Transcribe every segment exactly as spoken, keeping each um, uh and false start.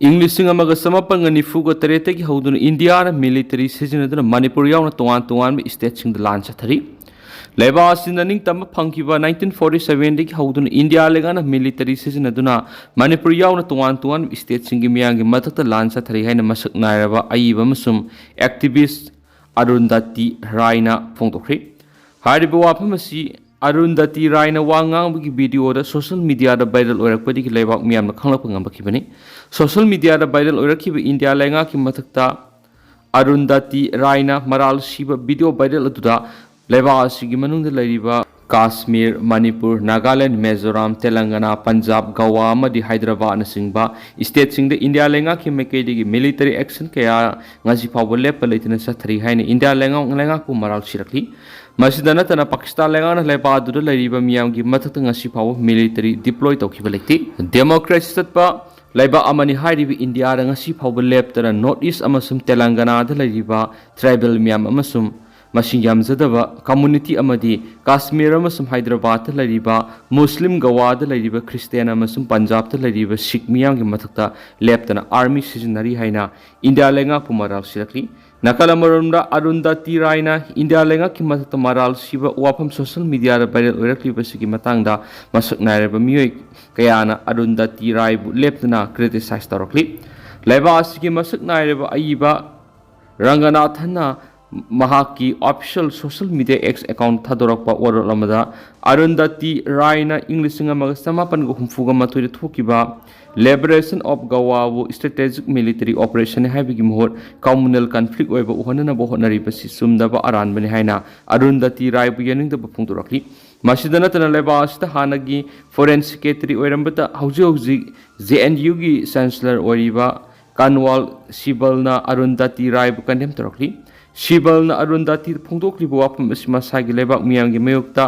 ꯏꯪ ꯂꯤꯁꯤꯡ ꯑꯃꯒ ꯆꯃꯥꯄꯟꯒ ꯅꯤꯐꯨꯒ ꯇꯔꯦꯠꯇꯒꯤ ꯍꯧꯗꯨꯅ ꯏꯟꯗꯤꯌꯥꯅ ꯃꯤꯂꯤꯇꯔꯤ ꯁꯤꯖꯤꯟꯅꯗꯨꯅ ꯃꯅꯤꯄꯨꯔ ꯌꯥꯎꯅ ꯇꯣꯉꯥꯟ ꯇꯣꯉꯥꯟꯕ ꯏꯁꯇꯦꯠꯁꯤꯡꯗ ꯂꯥꯟ ꯆꯠꯊꯔꯤ꯫ ꯂꯩꯕꯥꯛ ꯑꯁꯤꯅ ꯅꯤꯡꯇꯝꯕ ꯐꯪꯈꯤꯕ ꯅꯥꯏꯟꯇꯤꯟ ꯐꯣꯔꯇꯤ ꯁꯚꯦꯟꯗꯒꯤ ꯍꯧꯗꯨꯅ ꯏꯟꯗꯤꯌꯥ ꯂꯩꯉꯥꯛꯅ ꯃꯤꯂꯤꯇꯔꯤ ꯁꯤꯖꯤꯟꯅꯗꯨꯅ ꯃꯅꯤꯄꯨꯔ ꯌꯥꯎꯅ ꯇꯣꯉꯥꯟ ꯇꯣꯉꯥꯟꯕ ꯏꯁꯇꯦꯠꯁꯤꯡꯒꯤ ꯃꯤꯌꯥꯝꯒꯤ ꯃꯊꯛꯇ ꯂꯥꯟ ꯆꯠꯊꯔꯤ ꯍꯥꯏꯅ ꯃꯁꯛ ꯅꯥꯏꯔꯕ ꯑꯏꯕ ꯑꯃꯁꯨꯡ ꯑꯦꯛꯇꯤꯚꯤꯁ ꯑꯔꯨꯟꯗꯇꯤ ꯔꯥꯏꯅ ꯐꯣꯡꯗꯣꯛꯈ꯭ꯔꯤ꯫ ꯍꯥꯏꯔꯤꯕ ꯋꯥꯐꯝ ꯑꯁꯤ ꯑꯔꯨꯟꯗꯇꯤ ꯔꯥꯏꯅ ꯋꯥ ꯉꯥꯡꯕꯒꯤ ꯚꯤꯗꯤꯑꯣꯗ ꯁꯣꯁꯤꯌꯦꯜ ꯃꯤꯗꯤꯌꯥꯗ ꯚꯥꯏꯔꯦꯜ ꯑꯣꯏꯔꯛꯄꯗꯒꯤ ꯂꯩꯕꯥꯛ ꯃꯤꯌꯥꯝꯅ ꯈꯪꯂꯛꯄ ꯉꯝꯂꯛꯈꯤꯕꯅꯤ꯫ ꯁꯣꯁꯤꯌꯦꯜ ꯃꯤꯗꯤꯌꯥꯗ ꯚꯥꯏꯔꯦꯜ ꯑꯣꯏꯔꯛꯈꯤꯕ ꯏꯟꯗꯤꯌꯥ ꯂꯩꯉꯥꯛꯀꯤ ꯃꯊꯛꯇ ꯑꯔꯨꯟꯗꯇꯤ ꯔꯥꯏꯅ ꯃꯔꯥꯜ ꯁꯤꯕ ꯚꯤꯗꯤꯑꯣ ꯚꯥꯏꯔꯦꯜ ꯑꯗꯨꯗ ꯂꯩꯕꯥꯛ ꯑꯁꯤꯒꯤ ꯃꯅꯨꯡꯗ ꯂꯩꯔꯤꯕ ꯀꯥꯁꯃꯤꯔ, ꯃꯅꯤꯄꯨꯔ, ꯅꯥꯒꯥꯂꯦꯟ, ꯃꯤꯖꯣꯔꯥꯝ, ꯇꯦꯂꯪꯒꯅꯥ, ꯄꯟꯖꯥꯕ, ꯒꯋꯥ ꯑꯃꯗꯤ ꯍꯥꯏꯗ꯭ꯔꯕꯥꯗꯅꯆꯤꯡꯕ ꯏꯁꯇꯦꯠꯁꯤꯡꯗ ꯏꯟꯗꯤꯌꯥ ꯂꯩꯉꯥꯛꯀꯤ ꯃꯥꯏꯀꯩꯗꯒꯤ ꯃꯤꯂꯤꯇꯔꯤ ꯑꯦꯛꯁꯟ ꯀꯌꯥ ꯉꯁꯤ ꯐꯥꯎꯕ ꯂꯦꯞꯄ ꯂꯩꯇꯅ ꯆꯠꯊꯔꯤ ꯍꯥꯏꯅ ꯏꯟꯗꯤꯌꯥ ꯂꯩꯉꯥꯛ, ꯂꯩꯉꯥꯛꯄꯨ ꯃꯔꯥꯜ ꯁꯤꯔꯛꯂꯤ꯫ ꯃꯁꯤꯗ ꯅꯠꯇꯅ ꯄꯥꯀꯤꯁꯇꯥꯟ ꯂꯩꯉꯥꯛꯅ ꯂꯩꯕꯥꯛ ꯑꯗꯨꯗ ꯂꯩꯔꯤꯕ ꯃꯤꯌꯥꯝꯒꯤ ꯃꯊꯛꯇ ꯉꯁꯤ ꯐꯥꯎꯕ ꯃꯤꯂꯤꯇꯔꯤ ꯗꯤꯄ꯭ꯂꯣꯏ ꯇꯧꯈꯤꯕ ꯂꯩꯇꯦ꯫ ꯗꯦꯃꯣꯀ꯭ꯔꯦꯁꯤ ꯆꯠꯄ ꯂꯩꯕꯥꯛ ꯑꯃꯅꯤ ꯍꯥꯏꯔꯤꯕ ꯏꯟꯗꯤꯌꯥꯗ ꯉꯁꯤ ꯐꯥꯎꯕ ꯂꯦꯞꯇꯅ ꯅꯣꯔꯠ ꯏꯁ ꯑꯃꯁꯨꯡ ꯇꯦꯂꯪꯒꯅꯥꯗ ꯂꯩꯔꯤꯕ ꯇ꯭ꯔꯥꯏꯕꯦꯜ ꯃꯤꯌꯥꯝ ꯑꯃꯁꯨꯡ ꯃꯁꯤꯡ ꯌꯥꯝꯖꯗꯕ ꯀꯝꯃꯨꯅꯤꯇꯤ ꯑꯃꯗꯤ ꯀꯥꯁꯃꯤꯔ ꯑꯃꯁꯨꯡ ꯍꯥꯏꯗ꯭ꯔꯕꯥꯗꯇ ꯂꯩꯔꯤꯕ ꯃꯨꯁꯂꯤꯝ, ꯒꯋꯥꯗ ꯂꯩꯔꯤꯕ ꯈ꯭ꯔꯤꯁꯇꯤꯌꯥꯟ ꯑꯃꯁꯨꯡ ꯄꯟꯖꯥꯕꯇ ꯂꯩꯔꯤꯕ ꯁꯤꯈ ꯃꯤꯌꯥꯝꯒꯤ ꯃꯊꯛꯇ ꯂꯦꯞꯇꯅ ꯑꯥꯔꯃꯤ ꯁꯤꯖꯤꯟꯅꯔꯤ ꯍꯥꯏꯅ ꯏꯟꯗꯤꯌꯥ ꯂꯩꯉꯥꯛꯄꯨ ꯃꯔꯥꯜ ꯁꯤꯔꯛꯂꯤ꯫ ꯅꯥꯀꯜ ꯑꯃꯔꯣꯝꯗ ꯑꯔꯨꯟꯗꯇꯤ ꯔꯥꯏꯅ ꯏꯟꯗꯤꯌꯥ ꯂꯩꯉꯥꯛꯀꯤ ꯃꯊꯛꯇ ꯃꯔꯥꯜ ꯁꯤꯕ ꯋꯥꯐꯝ ꯁꯣꯁꯤꯌꯦꯜ ꯃꯤꯗꯤꯌꯥꯗ ꯚꯥꯏꯔꯦꯜ ꯑꯣꯏꯔꯛꯂꯤꯕꯁꯤꯒꯤ ꯃꯇꯥꯡꯗ ꯃꯁꯛ ꯅꯥꯏꯔꯕ ꯃꯤꯑꯣꯏ ꯀꯌꯥꯅ ꯑꯔꯨꯟꯗꯇꯤ ꯔꯥꯏꯕꯨ ꯂꯦꯞꯇꯅ ꯀ꯭ꯔꯤꯇꯤꯁꯥꯏꯖ ꯇꯧꯔꯛꯂꯤ꯫ ꯂꯩꯕꯥꯛ ꯑꯁꯤꯒꯤ ꯃꯁꯛ ꯅꯥꯏꯔꯕ ꯑꯏꯕ ꯔꯪꯒꯅꯥꯊꯟꯅ ꯃꯍꯥꯛꯀꯤ official social media X account ꯊꯥꯗꯣꯔꯛꯄ ꯋꯥꯔꯣꯜ ꯑꯃꯗ ꯑꯔꯨꯟꯗꯇꯤ ꯔꯥꯏꯅ ꯏꯪ ꯂꯤꯁꯤꯡ ꯑꯃꯒ ꯆꯃꯥꯄꯟꯒ ꯍꯨꯝꯐꯨꯒ ꯃꯥꯊꯣꯏꯗ ꯊꯣꯛꯈꯤꯕ ꯂꯤꯕꯔꯦꯁꯟ ꯑꯣꯐ ꯒꯋꯥꯕꯨ ꯁ꯭ꯇ꯭ꯔꯦꯇꯦꯖꯤꯛ ꯃꯤꯂꯤꯇꯔꯤ ꯑꯣꯄꯔꯦꯁꯟ ꯍꯥꯏꯕꯒꯤ ꯃꯍꯨꯠ ꯀꯝꯃꯨꯅꯦꯜ ꯀꯟꯐ꯭ꯂꯤꯛ ꯑꯣꯏꯕ ꯎꯍꯟꯅꯅꯕ ꯍꯣꯠꯅꯔꯤꯕꯁꯤ ꯆꯨꯝꯗꯕ ꯑꯔꯥꯟꯕꯅꯤ ꯍꯥꯏꯅ ꯑꯔꯨꯟꯗꯇꯤ ꯔꯥꯏꯕꯨ ꯌꯥꯅꯤꯡꯗꯕ ꯐꯣꯡꯗꯣꯔꯛꯂꯤ꯫ ꯃꯁꯤꯗ ꯅꯠꯇꯅ ꯂꯩꯕꯥꯛ ꯑꯁꯤꯗ ꯍꯥꯟꯅꯒꯤ ꯐꯣꯔꯦꯟ ꯁꯦꯀ꯭ꯔꯦꯇꯔꯤ ꯑꯣꯏꯔꯝꯕꯇ ꯍꯧꯖꯤꯛ ꯍꯧꯖꯤꯛ ꯖꯦ ꯑꯦꯟ ꯌꯨꯒꯤ ꯆꯥꯟꯁꯦꯂꯔ ꯑꯣꯏꯔꯤꯕ ꯀꯥꯟꯋꯥꯜ ꯁꯤꯕꯜꯅ ꯑꯔꯨꯟꯗꯇꯤ ꯔꯥꯏꯕꯨ ꯀꯟꯗꯦꯝ ꯇꯧꯔꯛꯂꯤ꯫ ꯁꯤꯕꯜꯅ ꯑꯔꯨꯟꯗꯇꯤꯗ ꯐꯣꯡꯗꯣꯛꯂꯤꯕ ꯋꯥꯐꯝ ꯑꯁꯤ ꯃꯁꯥꯒꯤ ꯂꯩꯕꯥꯛ ꯃꯤꯌꯥꯝꯒꯤ ꯃꯥꯌꯣꯛꯇ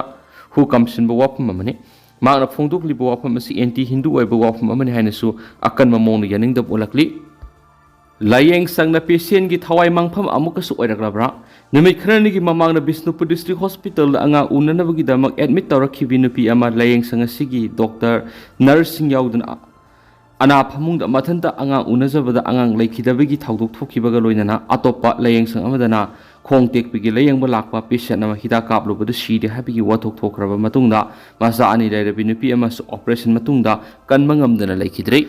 ꯍꯨ ꯀꯥꯝꯁꯤꯟꯕ ꯋꯥꯐꯝ ꯑꯃꯅꯤ꯫ ꯃꯍꯥꯛꯅ ꯐꯣꯡꯗꯣꯛꯂꯤꯕ ꯋꯥꯐꯝ ꯑꯁꯤ ꯑꯦꯟꯇꯤ ꯍꯤꯟꯗꯨ ꯑꯣꯏꯕ ꯋꯥꯐꯝ ꯑꯃꯅꯤ ꯍꯥꯏꯅꯁꯨ ꯑꯀꯟꯕ ꯃꯑꯣꯡꯗ ꯌꯥꯅꯤꯡꯗꯕ ꯎꯠꯂꯛꯂꯤ꯫ ꯂꯥꯏꯌꯦꯡ ꯁꯪꯅ ꯄꯦꯁꯦꯟꯒꯤ ꯊꯋꯥꯏ ꯃꯥꯡꯐꯝ ꯑꯃꯨꯛꯀꯁꯨ ꯑꯣꯏꯔꯛꯂꯕ꯭ꯔꯥ? ꯅꯨꯃꯤꯠ ꯈꯔꯅꯤꯒꯤ ꯃꯃꯥꯡꯗ ꯕꯤꯁꯅꯨꯄꯨꯔ ꯗꯤꯁꯇ꯭ꯔꯤꯛ ꯍꯣꯁꯄꯤꯇꯥꯜꯗ ꯑꯉꯥꯡ ꯎꯅꯅꯕꯒꯤꯗꯃꯛ ꯑꯦꯗꯃꯤꯠ ꯇꯧꯔꯛꯈꯤꯕꯤ ꯅꯨꯄꯤ ꯑꯃ ꯂꯥꯏꯌꯦꯡ ꯁꯪ ꯑꯁꯤꯒꯤ ꯗꯣꯛꯇꯔ, ꯅꯔꯁꯁꯤꯡ ꯌꯥꯎꯗꯨꯅ ꯑꯅꯥ ꯐꯃꯨꯡꯗ ꯃꯊꯟꯇ ꯑꯉꯥꯡ ꯎꯅꯖꯕꯗ ꯑꯉꯥꯡ ꯂꯩꯈꯤꯗꯕꯒꯤ ꯊꯧꯗꯣꯛ ꯊꯣꯛꯈꯤꯕꯒ ꯂꯣꯏꯅꯅ ꯑꯇꯣꯞꯄ ꯂꯥꯏꯌꯦꯡꯁꯪ ꯑꯃꯗꯅ ꯈꯣꯡ ꯇꯦꯛꯄꯒꯤ ꯂꯥꯏꯌꯦꯡꯕ ꯂꯥꯛꯄ ꯄꯦꯁꯦꯟ ꯑꯃ ꯍꯤꯗꯥꯛ ꯀꯥꯞꯂꯨꯕꯗ ꯁꯤꯔꯦ ꯍꯥꯏꯕꯒꯤ ꯋꯥꯊꯣꯛ ꯊꯣꯛꯈ꯭ꯔꯕ ꯃꯇꯨꯡꯗ, ꯃꯆꯥ ꯑꯅꯤ ꯂꯩꯔꯕꯤ ꯅꯨꯄꯤ ꯑꯃꯁꯨ ꯑꯣꯄꯔꯦꯁꯟ ꯃꯇꯨꯡꯗ ꯀꯟꯕ ꯉꯝꯗꯅ ꯂꯩꯈꯤꯗ꯭ꯔꯦ꯫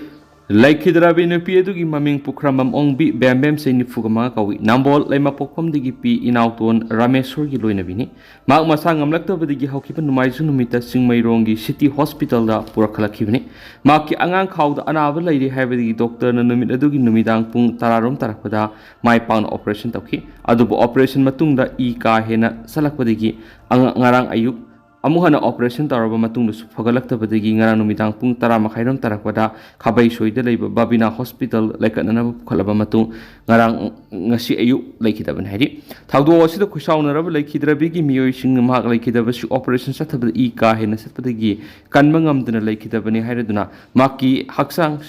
ꯂꯩꯈꯤꯗ꯭ꯔꯕꯤ ꯅꯨꯄꯤ ꯑꯗꯨꯒꯤ ꯃꯃꯤꯡ ꯄꯨꯈ꯭ꯔꯝꯕꯝ ꯑꯣꯡꯕꯤ, ꯕꯦꯝꯕꯦꯝ, ꯆꯍꯤ ꯅꯤꯐꯨꯒ ꯃꯉꯥ ꯀꯧꯏ꯫ ꯅꯝꯕꯣꯜ ꯂꯩꯃꯄꯣꯛꯐꯝꯗꯒꯤ ꯄꯤ ꯏꯅꯥꯎꯇꯣꯟ ꯔꯥꯃꯦꯁꯣꯔꯒꯤ ꯂꯣꯏꯅꯕꯤꯅꯤ꯫ ꯃꯍꯥꯛ ꯃꯁꯥ ꯉꯝꯂꯛꯇꯕꯗꯒꯤ ꯍꯧꯈꯤꯕ ꯅꯣꯡꯃꯥꯏꯖꯤꯡ ꯅꯨꯃꯤꯠꯇ ꯆꯤꯡꯃꯩꯔꯣꯡꯒꯤ ꯁꯤꯇꯤ ꯍꯣꯁꯄꯤꯇꯥꯜꯗ ꯄꯨꯔꯛꯈꯠꯂꯛꯈꯤꯕꯅꯤ꯫ ꯃꯍꯥꯛꯀꯤ ꯑꯉꯥꯡ ꯈꯥꯎꯗ ꯑꯅꯥꯕ ꯂꯩꯔꯤ ꯍꯥꯏꯕꯗꯒꯤ ꯗꯣꯛꯇꯔꯅ ꯅꯨꯃꯤꯠ ꯑꯗꯨꯒꯤ ꯅꯨꯃꯤꯗꯥꯡ ꯄꯨꯡ ꯇꯔꯥꯔꯣꯝ ꯇꯥꯔꯛꯄꯗ ꯃꯥꯏ ꯄꯥꯛꯅ ꯑꯣꯄꯔꯦꯁꯟ ꯇꯧꯈꯤ꯫ ꯑꯗꯨꯕꯨ ꯑꯣꯄꯔꯦꯁꯟ ꯃꯇꯨꯡꯗ ꯏ ꯀꯥ ꯍꯦꯟꯅ ꯆꯠꯂꯛꯄꯗꯒꯤ ꯑꯉ-, ꯉꯔꯥꯡ ꯑꯌꯨꯛ ꯑꯃꯨꯛ ꯍꯟꯅ ꯑꯣꯄꯔꯦꯁꯟ ꯇꯧꯔꯕ ꯃꯇꯨꯡꯗꯁꯨ ꯐꯒꯠꯂꯛꯇꯕꯗꯒꯤ ꯉꯔꯥꯡ ꯅꯨꯃꯤꯗꯥꯡ ꯄꯨꯡ ꯇꯔꯥ ꯃꯈꯥꯏꯔꯣꯝ ꯇꯥꯔꯛꯄꯗ ꯈꯥꯕꯩꯁꯣꯏꯗ ꯂꯩꯕ ꯕꯕꯤꯅꯥ ꯍꯣꯁꯄꯤꯇꯥꯜ ꯂꯩꯈꯠꯅꯅꯕ ꯄꯨꯈꯠꯂꯕ ꯃꯇꯨꯡ ꯉꯔꯥꯡ, ꯉꯁꯤ ꯑꯌꯨꯛ ꯂꯩꯈꯤꯗꯕꯅꯤ ꯍꯥꯏꯔꯤ꯫ ꯊꯧꯗꯣꯛ ꯑꯁꯤꯗ ꯈꯨꯠꯁꯥꯎꯅꯔꯕ ꯂꯩꯈꯤꯗ꯭ꯔꯕꯤꯒꯤ ꯃꯤꯑꯣꯏꯁꯤꯡꯅ ꯃꯍꯥꯛ ꯂꯩꯈꯤꯗꯕꯁꯤ ꯑꯣꯄꯔꯦꯁꯟ ꯆꯠꯊꯕꯗ ꯏ ꯀꯥ ꯍꯦꯟꯅ ꯆꯠꯄꯗꯒꯤ ꯀꯟꯕ ꯉꯝꯗꯅ ꯂꯩꯈꯤꯗꯕꯅꯤ ꯍꯥꯏꯔꯗꯨꯅ ꯃꯍꯥꯛꯀꯤ ꯍꯛꯆꯥꯡ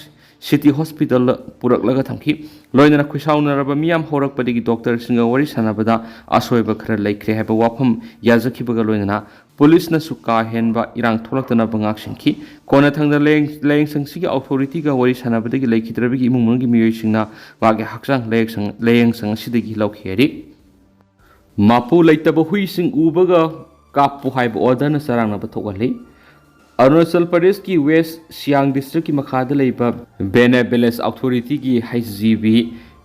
ꯁꯤꯇꯤ ꯍꯣꯁꯄꯤꯇꯥꯜꯗ ꯄꯨꯔꯛꯂꯒ ꯊꯝꯈꯤ꯫ ꯂꯣꯏꯅꯅ ꯈꯨꯠꯁꯥꯎꯅꯔꯕ ꯃꯤꯌꯥꯝ ꯍꯧꯔꯛꯄꯗꯒꯤ ꯗꯣꯛꯇꯔꯁꯤꯡꯒ ꯋꯥꯔꯤ ꯁꯥꯟꯅꯕꯗ ꯑꯁꯣꯏꯕ ꯈꯔ ꯂꯩꯈ꯭ꯔꯦ ꯍꯥꯏꯕ ꯋꯥꯐꯝ ꯌꯥꯖꯈꯤꯕꯒ ꯂꯣꯏꯅꯅ ꯄꯨꯂꯤꯁꯅꯁꯨ ꯀꯥ ꯍꯦꯟꯕ ꯏꯔꯥꯡ ꯊꯣꯛꯂꯛꯇꯅꯕ ꯉꯥꯛꯁꯦꯟꯈꯤ꯫ ꯀꯣꯟꯅꯊꯪꯗ ꯂꯥꯌꯦꯡ-, ꯂꯥꯌꯦꯡꯁꯪꯁꯤꯒꯤ ꯑꯣꯊꯣꯔꯤꯇꯤꯒ ꯋꯥꯔꯤ ꯁꯥꯟꯅꯕꯗꯒꯤ ꯂꯩꯈꯤꯗ꯭ꯔꯕꯒꯤ ꯏꯃꯨꯡ ꯃꯅꯨꯡꯒꯤ ꯃꯤꯑꯣꯏꯁꯤꯡꯅ ꯃꯍꯥꯛꯀꯤ ꯍꯛꯆꯥꯡ ꯂꯥꯌꯦꯡꯁꯪ, ꯂꯥꯌꯦꯡꯁꯪ ꯑꯁꯤꯗꯒꯤ ꯂꯧꯈꯤ ꯍꯥꯏꯔꯤ꯫ ꯃꯄꯨ ꯂꯩꯇꯕ ꯍꯨꯏꯁꯤꯡ ꯎꯕꯒ ꯀꯥꯞꯄꯨ ꯍꯥꯏꯕ ꯑꯣꯔꯗꯔꯅ ꯆꯔꯥꯡꯅꯕ ꯊꯣꯛꯍꯜꯂꯤ꯫ ꯑꯔꯨꯅꯥꯆꯜ ꯄ꯭ꯔꯗꯦꯁꯀꯤ ꯋꯦꯁ ꯁꯤꯌꯥꯡ ꯗꯤꯁꯇ꯭ꯔꯤꯛꯀꯤ ꯃꯈꯥꯗ ꯂꯩꯕ ꯕꯦꯅꯦ ꯚꯤꯂꯦꯖ ꯑꯣꯊꯣꯔꯤꯇꯤꯒꯤ ꯍꯩꯆ ꯖꯤ ꯕꯤ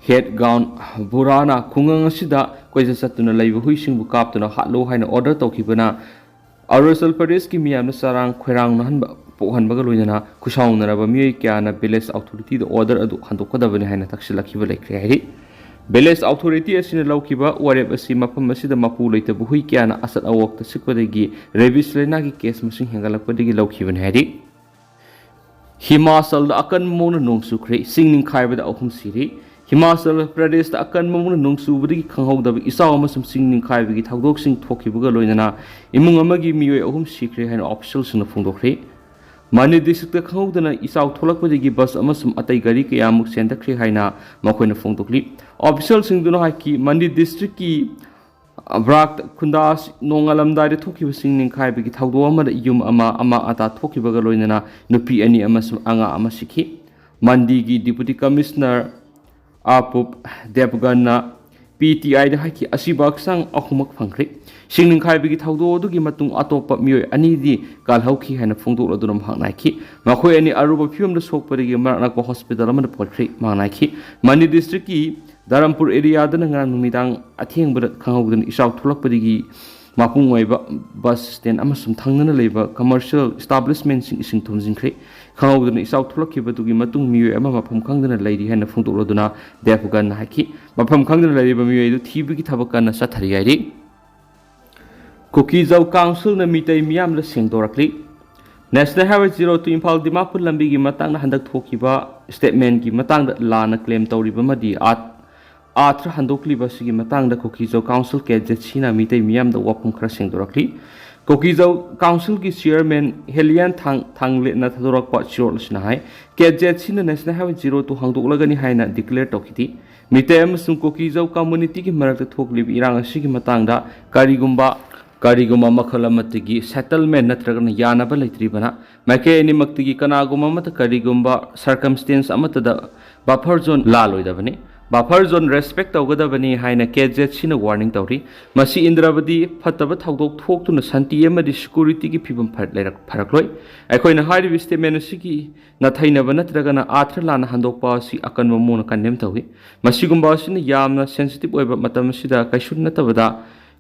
ꯍꯦꯗ ꯒꯥꯎꯟ ꯕꯨꯔꯥꯅ ꯈꯨꯡꯒꯪ ꯑꯁꯤꯗ ꯀꯣꯏꯆꯠ ꯆꯠꯇꯨꯅ ꯂꯩꯕ ꯍꯨꯏꯁꯤꯡꯕꯨ ꯀꯥꯞꯇꯨꯅ ꯍꯥꯠꯂꯨ ꯍꯥꯏꯅ ꯑꯣꯔꯗꯔ ꯇꯧꯈꯤꯕꯅ ꯑꯔꯨꯅꯥꯆꯜ ꯄ꯭ꯔꯗꯦꯁꯀꯤ ꯃꯤꯌꯥꯝꯗ ꯆꯔꯥꯡ ꯈꯣꯏꯔꯥꯡꯅꯍꯟꯕ ꯄꯣꯛꯍꯟꯕꯒ ꯂꯣꯏꯅꯅ ꯈꯨꯁꯥꯎꯅꯔꯕ ꯃꯤꯑꯣꯏ ꯀꯌꯥꯅ ꯚꯤꯂꯦꯖ ꯑꯣꯊꯣꯔꯤꯇꯤꯗ ꯑꯣꯔꯗꯔ ꯑꯗꯨ ꯍꯟꯗꯣꯛꯀꯗꯕꯅꯤ ꯍꯥꯏꯅ ꯇꯛꯁꯤꯜꯂꯛꯈꯤꯕ ꯂꯩꯈ꯭ꯔꯦ ꯍꯥꯏꯔꯤ꯫ ꯚꯤꯂꯦꯖ ꯑꯣꯊꯣꯔꯤꯇꯤ ꯑꯁꯤꯅ ꯂꯧꯈꯤꯕ ꯋꯥꯔꯦꯞ ꯑꯁꯤ ꯃꯐꯝ ꯑꯁꯤꯗ ꯃꯄꯨ ꯂꯩꯇꯕ ꯍꯨꯏ ꯀꯌꯥꯅ ꯑꯆꯠ ꯑꯋꯣꯛꯇ ꯆꯤꯛꯄꯗꯒꯤ ꯔꯦꯕꯤꯁ ꯂꯥꯏꯅꯥꯒꯤ ꯀꯦꯁ ꯃꯁꯤꯡ ꯍꯦꯟꯒꯠꯂꯛꯄꯗꯒꯤ ꯂꯧꯈꯤꯕꯅꯤ ꯍꯥꯏꯔꯤ꯫ ꯍꯤꯃꯥꯆꯜꯗ ꯑꯀꯟꯕ ꯃꯑꯣꯡꯗ ꯅꯣꯡ ꯆꯨꯈ꯭ꯔꯦ꯫ ꯏꯁꯤꯡ ꯅꯤꯡꯈꯥꯏꯕꯗ ꯑꯍꯨꯝ ꯁꯤꯔꯤ꯫ ꯍꯤꯃꯥꯆꯜ ꯄ꯭ꯔꯗꯦꯁꯇ ꯑꯀꯟꯕ ꯃꯑꯣꯡꯗ ꯅꯣꯡ ꯆꯨꯕꯗꯒꯤ ꯈꯪꯍꯧꯗꯕ ꯏꯆꯥꯎ ꯑꯃꯁꯨꯡ ꯆꯤꯡ ꯅꯤꯡꯈꯥꯏꯕꯒꯤ ꯊꯧꯗꯣꯛꯁꯤꯡ ꯊꯣꯛꯈꯤꯕꯒ ꯂꯣꯏꯅꯅ ꯏꯃꯨꯡ ꯑꯃꯒꯤ ꯃꯤꯑꯣꯏ ꯑꯍꯨꯝ ꯁꯤꯈ꯭ꯔꯦ ꯍꯥꯏꯅ ꯑꯣꯐꯤꯁꯤꯌꯦꯜꯁꯤꯡꯅ ꯐꯣꯡꯗꯣꯛꯈ꯭ꯔꯦ꯫ ꯃꯅꯤ ꯗꯤꯁꯇ꯭ꯔꯤꯛꯇ ꯈꯪꯍꯧꯗꯅ ꯏꯆꯥꯎ ꯊꯣꯛꯂꯛꯄꯗꯒꯤ ꯕꯁ ꯑꯃꯁꯨꯡ ꯑꯇꯩ ꯒꯥꯔꯤ ꯀꯌꯥꯃꯨꯛ ꯆꯦꯟꯊꯈ꯭ꯔꯦ ꯍꯥꯏꯅ ꯃꯈꯣꯏꯅ ꯐꯣꯡꯗꯣꯛꯂꯤ꯫ ꯑꯣꯐꯤꯁꯤꯌꯦꯜꯁꯤꯡꯗꯨꯅ ꯍꯥꯏꯈꯤ, ꯃꯅꯤ ꯗꯤꯁꯇ꯭ꯔꯤꯛꯀꯤ ꯕ꯭ꯔꯥꯛ ꯈꯨꯟꯗꯥ ꯅꯣꯡꯉꯥꯜꯂꯝꯗꯥꯏꯗ ꯊꯣꯛꯈꯤꯕ ꯆꯤꯡ ꯅꯤꯡꯈꯥꯏꯕꯒꯤ ꯊꯧꯗꯣꯛ ꯑꯃꯗ ꯌꯨꯝ ꯑꯃ, ꯑꯃ ꯑꯇꯥ ꯊꯣꯛꯈꯤꯕꯒ ꯂꯣꯏꯅꯅ ꯅꯨꯄꯤ ꯑꯅꯤ ꯑꯃꯁꯨꯡ ꯑꯉꯥꯡ ꯑꯃ ꯁꯤꯈꯤ꯫ ꯃꯟꯗꯤꯒꯤ Deputy Commissioner ꯑꯥꯄꯨꯞ ꯗꯦꯕꯒꯟꯅ P T Iꯗ ꯍꯥꯏꯈꯤ꯫ ꯑꯁꯤꯕ ꯍꯛꯆꯥꯡ ꯑꯍꯨꯝꯃꯛ ꯐꯪꯈ꯭ꯔꯦ꯫ ꯁꯤꯡ ꯅꯤꯡꯈꯥꯏꯕꯒꯤ ꯊꯧꯗꯣꯛ ꯑꯗꯨꯒꯤ ꯃꯇꯨꯡ ꯑꯇꯣꯞꯄ ꯃꯤꯑꯣꯏ ꯑꯅꯤꯗꯤ ꯀꯜꯍꯧꯈꯤ ꯍꯥꯏꯅ ꯐꯣꯡꯗꯣꯛꯂꯗꯨꯅ ꯃꯍꯥꯛꯅ ꯍꯥꯏꯈꯤ꯫ ꯃꯈꯣꯏ ꯑꯅꯤ ꯑꯔꯨꯕ ꯐꯤꯕꯝꯗ ꯁꯣꯛꯄꯗꯒꯤ ꯃꯅꯥꯛ ꯅꯛꯄ ꯍꯣꯁꯄꯤꯇꯥꯜ ꯑꯃꯗ ꯄꯨꯈꯠꯈ꯭ꯔꯦ꯫ ꯃꯍꯥꯛꯅ ꯍꯥꯏꯈꯤ, ꯃꯅꯤ ꯗꯤꯁꯇ꯭ꯔꯤꯛꯀꯤ ꯙꯔꯝꯄꯨꯔ ꯑꯦꯔꯤꯌꯥꯗꯅ ꯉꯔꯥꯡ ꯅꯨꯃꯤꯗꯥꯡ ꯑꯊꯦꯡꯕꯗ ꯈꯪꯍꯧꯗꯅ ꯏꯆꯥꯎ ꯊꯣꯛꯂꯛꯄꯗꯒꯤ ꯃꯄꯨꯡ ꯑꯣꯏꯕ ꯕꯁ ꯁ꯭ꯇꯦꯟ ꯑꯃꯁꯨꯡ ꯊꯪꯅꯅ ꯂꯩꯕ ꯀꯃꯔꯁꯤꯌꯦꯜ ꯏꯁꯇꯥꯕ꯭ꯂꯤꯁꯃꯦꯟꯁꯤꯡ ꯏꯁꯤꯡ ꯊꯨꯝꯖꯤꯟꯈ꯭ꯔꯦ꯫ ꯈꯪꯍꯧꯗꯅ ꯏꯆꯥꯎ ꯊꯣꯛꯂꯛꯈꯤꯕꯗꯨꯒꯤ ꯃꯇꯨꯡ ꯃꯤꯑꯣꯏ ꯑꯃ ꯃꯐꯝ ꯈꯪꯗꯅ ꯂꯩꯔꯤ ꯍꯥꯏꯅ ꯐꯣꯡꯗꯣꯛꯂꯗꯨꯅ ꯗꯦꯕꯒꯟꯅ ꯍꯥꯏꯈꯤ꯫ ꯃꯐꯝ ꯈꯪꯗꯅ ꯂꯩꯔꯤꯕ ꯃꯤꯑꯣꯏ ꯑꯗꯨ ꯊꯤꯕꯒꯤ ꯊꯕꯛ ꯀꯟꯅ ꯆꯠꯊꯔꯤ ꯍꯥꯏꯔꯤ꯫ ꯀꯨꯀꯤꯖꯧ ꯀꯥꯎꯟꯁꯤꯜꯅ ꯃꯤꯇꯩ ꯃꯤꯌꯥꯝꯗ ꯁꯦꯡꯗꯣꯔꯛꯂꯤ꯫ National Highway zero two Imphal Dimapur ꯂꯝꯕꯤꯒꯤ ꯃꯇꯥꯡꯗ ꯍꯟꯗꯛ ꯊꯣꯛꯈꯤꯕ ꯁ꯭ꯇꯦꯠꯃꯦꯟꯒꯤ ꯃꯇꯥꯡꯗ ꯂꯥꯟꯅ ꯀ꯭ꯂꯦꯝ ꯇꯧꯔꯤꯕ ꯑꯃꯗꯤ ꯑꯥ-, ꯑꯥꯊ꯭ꯔ ꯍꯟꯗꯣꯛꯂꯤꯕ ꯑꯁꯤꯒꯤ ꯃꯇꯥꯡꯗ ꯀꯨꯀꯤꯖꯧ ꯀꯥꯎꯟꯁꯤꯜ, ꯀꯦ ꯖꯦꯠ ꯁꯤꯅ ꯃꯤꯇꯩ ꯃꯤꯌꯥꯝꯗ ꯋꯥꯐꯝ ꯈꯔ ꯁꯦꯡꯗꯣꯔꯛꯂꯤ꯫ ꯀꯨꯀꯤꯖꯧ ꯀꯥꯎꯟꯁꯤꯜꯒꯤ ꯆꯤꯌꯔꯃꯦꯟ ꯍꯦꯂꯤꯌꯥꯟ ꯊꯥꯡ-, ꯊꯥꯡꯂꯦꯠꯅ ꯊꯥꯗꯣꯔꯛꯄ ꯆꯤꯔꯣꯜ ꯑꯁꯤꯅ ꯍꯥꯏ, ꯀꯦ ꯖꯦꯠ ꯁꯤꯅ National Highway zero two ꯍꯥꯡꯗꯣꯛꯂꯒꯅꯤ ꯍꯥꯏꯅ ꯗꯤꯀ꯭ꯂꯦꯌꯔ ꯇꯧꯈꯤꯗꯦ꯫ ꯃꯤꯇꯩ ꯑꯃꯁꯨꯡ ꯀꯨꯀꯤꯖꯧ ꯀꯝꯃꯨꯅꯤꯇꯤꯒꯤ ꯃꯔꯛꯇ ꯊꯣꯛꯂꯤꯕ ꯏꯔꯥꯡ ꯑꯁꯤꯒꯤ ꯃꯇꯥꯡꯗ ꯀꯔꯤꯒꯨꯝꯕ, ꯀꯔꯤꯒꯨꯝꯕ ꯃꯈꯜ ꯑꯃꯠꯇꯒꯤ ꯁꯦꯇꯜꯃꯦꯟ ꯅꯠꯇ꯭ꯔꯒꯅ ꯌꯥꯅꯕ ꯂꯩꯇ꯭ꯔꯤꯕꯅ, ꯃꯥꯏꯀꯩ ꯑꯅꯤꯃꯛꯇꯒꯤ ꯀꯅꯥꯒꯨꯝꯕ ꯑꯃꯠꯇ ꯀꯔꯤꯒꯨꯝꯕ ꯁꯔꯀꯝꯁꯇꯦꯟꯁ ꯑꯃꯠꯇꯗ ꯕꯐꯔ ꯖꯣꯟ ꯂꯥꯜꯂꯣꯏꯗꯕꯅꯤ꯫ ꯕꯐꯔ ꯖꯣꯟ ꯔꯦꯁꯄꯦꯛ ꯇꯧꯒꯗꯕꯅꯤ ꯍꯥꯏꯅ ꯀꯦ ꯖꯦꯠ ꯁꯤꯅ ꯋꯥꯔꯅꯤꯡ ꯇꯧꯔꯤ꯫ ꯃꯁꯤ ꯏꯟꯗ꯭ꯔꯕꯗꯤ ꯐꯠꯇꯕ ꯊꯧꯗꯣꯛ ꯊꯣꯛꯇꯨꯅ ꯁꯥꯟꯇꯤ ꯑꯃꯗꯤ ꯁꯦꯀ꯭ꯌꯨꯔꯤꯇꯤꯒꯤ ꯐꯤꯕꯝ ꯐ-, ꯂꯩꯔꯛ-, ꯐꯔꯛꯂꯣꯏ꯫ ꯑꯩꯈꯣꯏꯅ ꯍꯥꯏꯔꯤꯕ ꯁ꯭ꯇꯦꯠꯃꯦꯟ ꯑꯁꯤꯒꯤ ꯅꯥꯊꯩꯅꯕ ꯅꯠꯇ꯭ꯔꯒꯅ ꯑꯥꯔꯊ ꯂꯥꯟꯅ ꯍꯟꯗꯣꯛꯄ ꯑꯁꯤ ꯑꯀꯟꯕ ꯃꯑꯣꯡꯗ ꯀꯟꯗꯦꯝ ꯇꯧꯏ꯫ ꯃꯁꯤꯒꯨꯝꯕ ꯑꯁꯤꯅ ꯌꯥꯝꯅ ꯁꯦꯟꯁꯤꯇꯤꯚ ꯑꯣꯏꯕ ꯃꯇꯝ ꯑꯁꯤꯗ ꯀꯩꯁꯨ ꯅꯠꯇꯕꯗ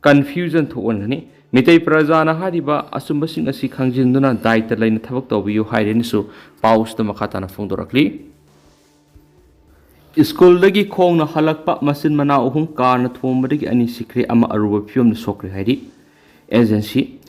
ꯀꯟꯐ꯭ꯌꯨꯖꯟ ꯊꯣꯛꯍꯟꯒꯅꯤ꯫ ꯃꯤꯇꯩ ꯄ꯭ꯔꯖꯥꯅ ꯍꯥꯏꯔꯤꯕ ꯑꯆꯨꯝꯕꯁꯤꯡ ꯑꯁꯤ ꯈꯪꯖꯤꯟꯗꯨꯅ ꯗꯥꯏꯇ ꯂꯩꯅ ꯊꯕꯛ ꯇꯧꯕꯤꯌꯨ ꯍꯥꯏꯔꯦꯅꯁꯨ ꯄꯥꯎꯁꯤꯗ ꯃꯈꯥ ꯇꯥꯅ ꯐꯣꯡꯗꯣꯔꯛꯂꯤ꯫ ꯁ꯭ꯀꯨꯜꯗꯒꯤ ꯈꯣꯡꯅ ꯍꯜꯂꯛꯄ ꯃꯆꯤꯟ ꯃꯅꯥꯎ ꯑꯍꯨꯝ ꯀꯥꯔꯅ ꯊꯣꯝꯕꯗꯒꯤ ꯑꯅꯤ ꯁꯤꯈ꯭ꯔꯦ, ꯑꯃ ꯑꯔꯨꯕ ꯐꯤꯕꯝꯗ ꯁꯣꯛꯈ꯭ꯔꯦ ꯍꯥꯏꯔꯤ꯫ ꯑꯦꯖꯦꯟꯁꯤ꯫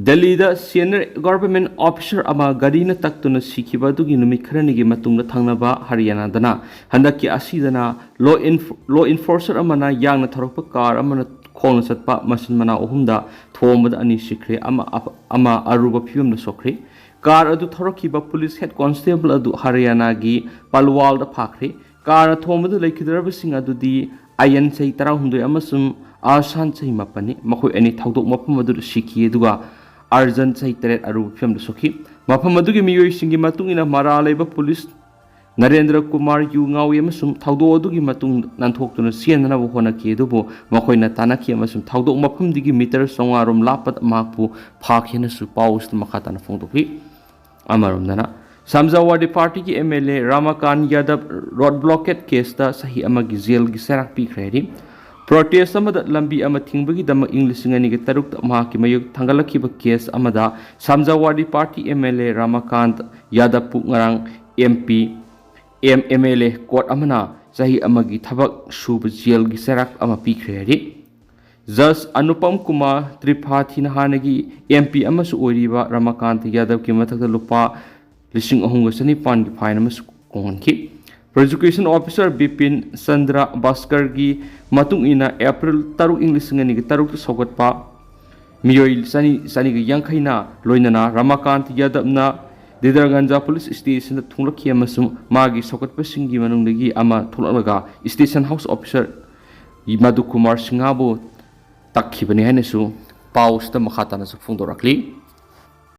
ꯗꯦꯜꯂꯤꯗ ꯁꯦꯅꯤꯌꯔ ꯒꯚꯔꯟꯃꯦꯟꯠ ꯑꯣꯐꯤꯁꯥꯔ ꯑꯃ ꯒꯥꯔꯤꯅ ꯇꯛꯇꯨꯅ ꯁꯤꯈꯤꯕ ꯑꯗꯨꯒꯤ ꯅꯨꯃꯤꯠ ꯈꯔꯅꯤꯒꯤ ꯃꯇꯨꯡꯗ ꯊꯪꯅꯕ ꯍꯔꯤꯌꯥꯅꯥꯗꯅ ꯍꯟꯗꯛꯀꯤ ꯑꯁꯤꯗꯅ ꯂꯣ ꯏꯟꯐ-, ꯂꯣ ꯏꯟꯐꯣꯔꯁꯔ ꯑꯃꯅ ꯌꯥꯡꯅ ꯊꯧꯔꯛꯄ ꯀꯥꯔ ꯑꯃꯅ ꯈꯣꯡꯅ ꯆꯠꯄ ꯃꯆꯤꯟ ꯃꯅꯥꯎ ꯑꯍꯨꯝꯗ ꯊꯣꯝꯕꯗ ꯑꯅꯤ ꯁꯤꯈ꯭ꯔꯦ, ꯑꯃ ꯑꯐ-, ꯑꯃ ꯑꯔꯨꯕ ꯐꯤꯕꯝꯗ ꯁꯣꯛꯈ꯭ꯔꯦ꯫ ꯀꯥꯔ ꯑꯗꯨ ꯊꯧꯔꯛꯈꯤꯕ ꯄꯨꯂꯤꯁ ꯍꯦꯗ ꯀꯣꯟꯁꯇꯦꯕꯜ ꯑꯗꯨ ꯍꯔꯤꯌꯥꯅꯥꯒꯤ ꯄꯜꯋꯥꯜꯗ ꯐꯥꯈ꯭ꯔꯦ꯫ ꯀꯥꯔꯅ ꯊꯣꯝꯕꯗ ꯂꯩꯈꯤꯗ꯭ꯔꯕꯁꯤꯡ ꯑꯗꯨꯗꯤ ꯑꯌꯟ ꯆꯍꯤ ꯇꯔꯥꯍꯨꯝꯗꯣꯏ ꯑꯃꯁꯨꯡ ꯑꯥꯁꯥꯟ ꯆꯍꯤ ꯃꯥꯄꯟꯅꯤ꯫ ꯃꯈꯣꯏ ꯑꯅꯤ ꯊꯧꯗꯣꯛ ꯃꯐꯝ ꯑꯗꯨꯗ ꯁꯤꯈꯤ, ꯑꯗꯨꯒ ꯑꯥꯔꯖꯟ ꯆꯍꯤ ꯇꯔꯦꯠ ꯑꯔꯨꯕ ꯐꯤꯕꯝꯗ ꯁꯣꯛꯈꯤ꯫ ꯃꯐꯝ ꯑꯗꯨꯒꯤ ꯃꯤꯑꯣꯏꯁꯤꯡꯒꯤ ꯃꯇꯨꯡ ꯏꯟꯅ ꯃꯔꯥꯜ ꯂꯩꯕ ꯄꯨꯂꯤꯁ ꯅꯔꯦꯟꯗ꯭ꯔ ꯀꯨꯃꯥꯔ ꯌꯨ ꯉꯥꯎꯏ ꯑꯃꯁꯨꯡ ꯊꯧꯗꯣꯛ ꯑꯗꯨꯒꯤ ꯃꯇꯨꯡ ꯅꯥꯟꯊꯣꯛꯇꯨꯅ ꯆꯦꯟꯅꯅꯕ ꯍꯣꯠꯅꯈꯤ, ꯑꯗꯨꯕꯨ ꯃꯈꯣꯏꯅ ꯇꯥꯟꯅꯈꯤ ꯑꯃꯁꯨꯡ ꯊꯧꯗꯣꯛ ꯃꯐꯝꯗꯒꯤ ꯃꯤꯇꯔ ꯆꯥꯝꯃꯉꯥ ꯔꯣꯝ ꯂꯥꯞꯄꯗ ꯃꯍꯥꯛꯄꯨ ꯐꯥꯈꯤ ꯍꯥꯏꯅꯁꯨ ꯄꯥꯎ ꯑꯁꯤꯗ ꯃꯈꯥ ꯇꯥꯅ ꯐꯣꯡꯗꯣꯛꯂꯤ꯫ ꯑꯃꯔꯣꯝꯗꯅ, ꯁꯃꯥꯖꯋꯥꯗꯤ ꯄꯥꯔꯇꯤꯒꯤ ꯑꯦꯝ ꯑꯦꯜ ꯑꯦ ꯔꯥꯃꯥꯀꯥꯟ ꯌꯥꯗꯕ ꯔꯣꯗ ꯕ꯭ꯂꯣꯀꯦꯠ ꯀꯦꯁꯇ ꯆꯍꯤ ꯑꯃꯒꯤ ꯖꯦꯜꯒꯤ ꯆꯩꯔꯥꯛ ꯄꯤꯈ꯭ꯔꯦ ꯍꯥꯏꯔꯤ꯫ ꯄ꯭ꯔꯣꯇꯦꯁ ꯑꯃꯗ ꯂꯝꯕꯤ ꯑꯃ ꯊꯤꯡꯕꯒꯤꯗꯃꯛ ꯏꯪ ꯂꯤꯁꯤꯡ ꯑꯅꯤꯒ ꯇꯔꯨꯛꯇ ꯃꯍꯥꯛꯀꯤ ꯃꯥꯌꯣꯛ ꯊꯥꯡꯒꯠꯂꯛꯈꯤꯕ ꯀꯦꯁ ꯑꯃꯗ ꯁꯃꯥꯖꯋꯥꯗꯤ ꯄꯥꯔꯇꯤ ꯑꯦꯝ ꯑꯦꯜ ꯑꯦ ꯔꯥꯃꯥꯀꯥꯟꯇ ꯌꯥꯗꯕꯄꯨ ꯉꯔꯥꯡ M P, M M L A court ꯑꯃꯅ ꯆꯍꯤ ꯑꯃꯒꯤ ꯊꯕꯛ ꯁꯨꯕ ꯖꯦꯜꯒꯤ ꯆꯩꯔꯥꯛ ꯑꯃ ꯄꯤꯈ꯭ꯔꯦ ꯍꯥꯏꯔꯤ꯫ ꯖꯁ ꯑꯅꯨꯄꯝ ꯀꯨꯃꯥꯔ ꯇ꯭ꯔꯤꯄꯥꯊꯤꯅ ꯍꯥꯟꯅꯒꯤ ꯑꯦꯝ ꯄꯤ ꯑꯃꯁꯨ ꯑꯣꯏꯔꯤꯕ ꯔꯥꯃꯥꯀꯥꯟꯇ ꯌꯥꯗꯕꯀꯤ ꯃꯊꯛꯇ ꯂꯨꯄꯥ ꯂꯤꯁꯤꯡ ꯑꯍꯨꯝꯒ ꯆꯅꯤꯄꯥꯟꯒꯤ ꯐꯥꯏꯟ ꯑꯃꯁꯨ ꯈꯣꯡꯍꯟꯈꯤ꯫ ꯄ꯭ꯔꯣꯁꯤꯀ꯭ꯌꯨꯁꯟ ꯑꯣꯐꯤꯁꯥꯔ ꯕꯤꯄꯤꯟ ꯆꯟꯗ꯭ꯔ ꯚꯥꯁꯀꯔꯒꯤ ꯃꯇꯨꯡ ꯏꯟꯅ, ꯑꯦꯄ꯭ꯔꯤꯜ ꯇꯔꯨꯛ, ꯏꯪ ꯂꯤꯁꯤꯡ ꯑꯅꯤꯒ ꯇꯔꯨꯛꯇ ꯁꯧꯒꯠꯄ ꯃꯤꯑꯣꯏ ꯆꯅꯤ, ꯆꯅꯤꯒ ꯌꯥꯡꯈꯩꯅ ꯂꯣꯏꯅꯅ ꯔꯥꯃꯥꯀꯥꯟꯇ ꯌꯥꯗꯕꯅ ꯗꯤꯗꯔꯒꯟꯖ ꯄꯨꯂꯤꯁ ꯁ꯭ꯇꯦꯁꯟꯗ ꯊꯨꯡꯂꯛꯈꯤ ꯑꯃꯁꯨꯡ ꯃꯥꯒꯤ ꯁꯧꯒꯠꯄꯁꯤꯡꯒꯤ ꯃꯅꯨꯡꯗꯒꯤ ꯑꯃ ꯊꯣꯛꯂꯛꯂꯒ station house officer Madhu Kumar ꯁꯤꯡꯍꯕꯨ ꯇꯛꯈꯤꯕꯅꯤ ꯍꯥꯏꯅꯁꯨ ꯄꯥꯎ ꯑꯁꯤꯗ ꯃꯈꯥ ꯇꯥꯅꯁꯨ ꯐꯣꯡꯗꯣꯔꯛꯂꯤ꯫